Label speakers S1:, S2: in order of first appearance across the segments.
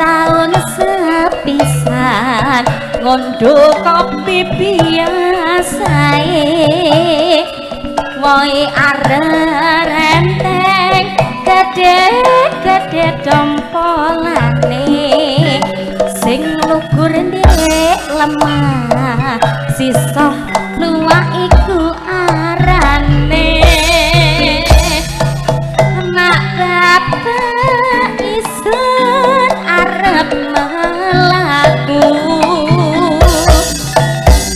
S1: Setahun sepisan ngondo kopi biasae woe arep renteng gede-gede dompolane sing lugur ndek lemah sisa luwak iku arane nak bapak isun arep mlaku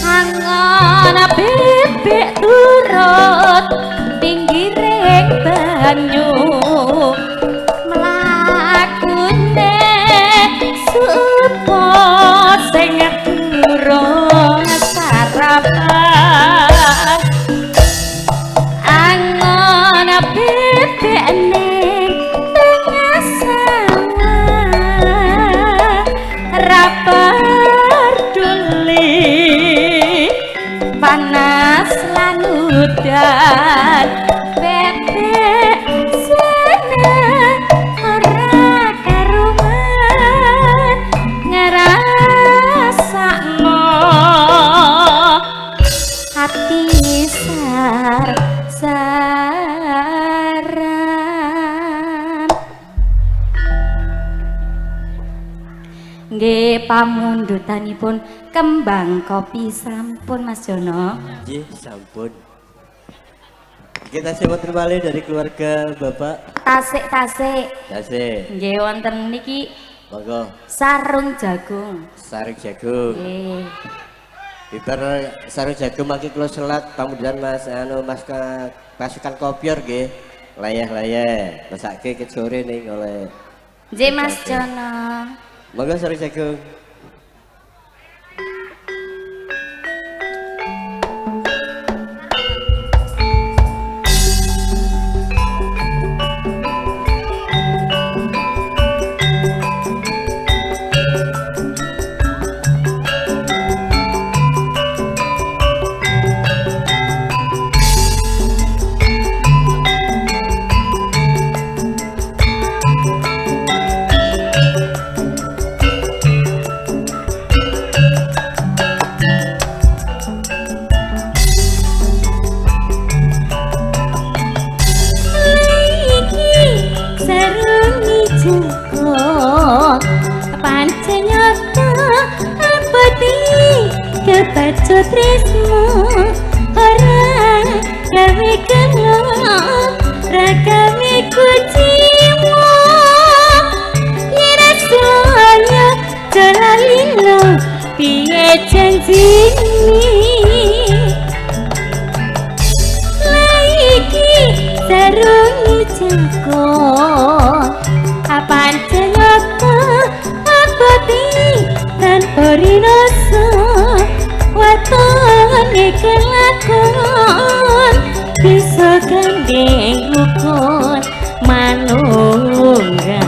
S1: angon bebek turut pinggiring banyu mlakune supo sing durung sarapan angon bebek ning tengah sawah ra peduli panas lan udan bebek seneng ora karuman ngrasakno ati sar-saran. Nggih pamundutanipun kembang kopi sampun Mas Jono.
S2: Nggih sampun. Kita wonten malih dari keluarga Bapak.
S1: Tasik-tasik.
S2: Tasik.
S1: Nggih wonten niki.
S2: Monggo.
S1: Sarung jagung.
S2: Sarung jagung.
S1: Nggih.
S2: Bibar sarung jagung mangke kula selat pamundutan Mas anu Mas pasukan kopior nggih. Layah-layah mesake ket sore ning oleh.
S1: Nggih Mas Jono.
S2: Monggo sarung jagung.
S1: Kebacut tresno ora gawe kena ora gawe kuciwa yen rasanya jalalino piye janjine iki sarungi jago pancen nyata abadi tanpa rinasa watone kelakon bisa gandeng rukun manunggal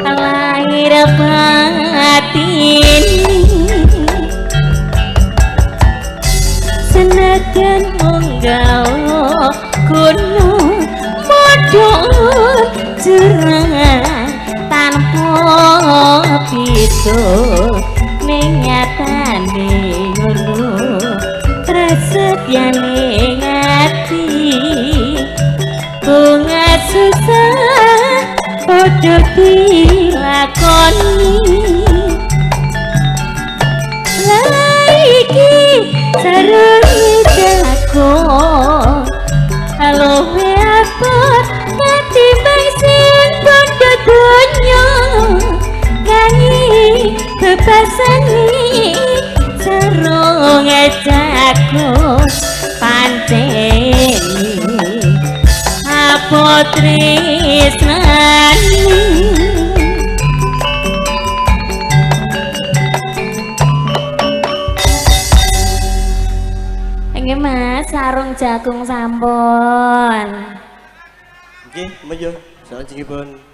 S1: lahir batin senajan munggal kuno padha jurang tanpa pitu ning nyatane ngono prasetyane ati bunga susah padha dilakoni lha iki sarung jago luwe abot ketimbang sing padha donya ngangi bebasani sarung jago panceni apa tresnani. Nggih Mas, sarung jagung sampun.
S2: Nggih, monggo salajengipun.